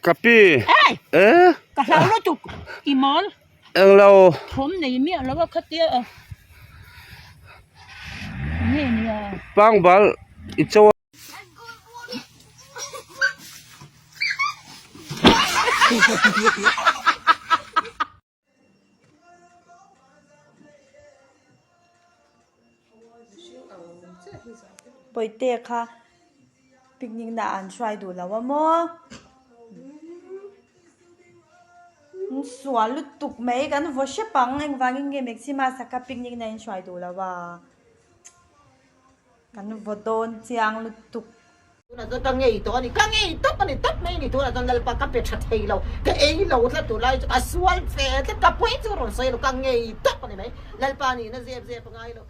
Ka pi. Ei! Eh? Ka hlau lutuk i mawl. Englo. Thawm nei miah lo a khatia a. Nge nia. Pangbal i cho a. Pawite kha picnic na an hruai duh lo a maw an sual lutuk mai kan vaw hrep ang engvangin nge maxima saka picnic na in hruai duh lo a kan vaw dawn chiang lutuk. Tunah chuan ka ngei tawh a ni, ka ngei tawp a ni, tawp mai a ni. Tunah chuan Lalpa ka pe tha thei lo, ka ei lo tlat tur lai chu ka sual ve tlat, ka pawi chu rawn sawi lo, ka ngei tawp a ni mai. Lalpa nihna zep zep a ngai lo.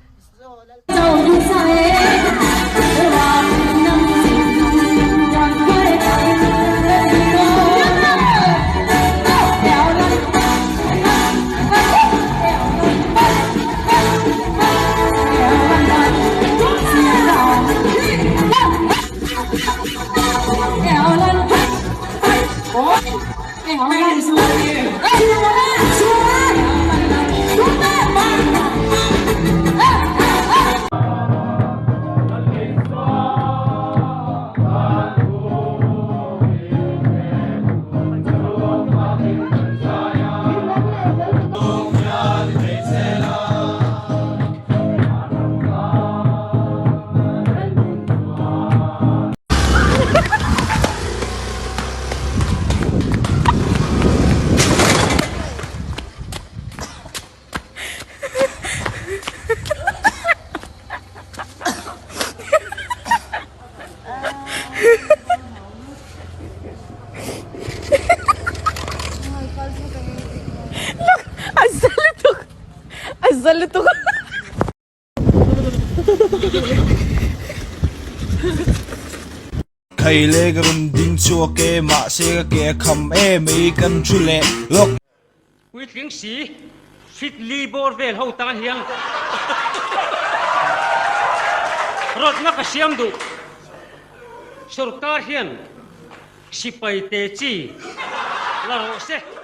A za lutuk Khai le ka rawn ding chhuak e, mahse ka ke a kham em ei kan thu leh lawk. Puitling si fit li bawr vel ho tan hian rawtna ka siam duh. Sorkar hian sipai te chi la rawh se.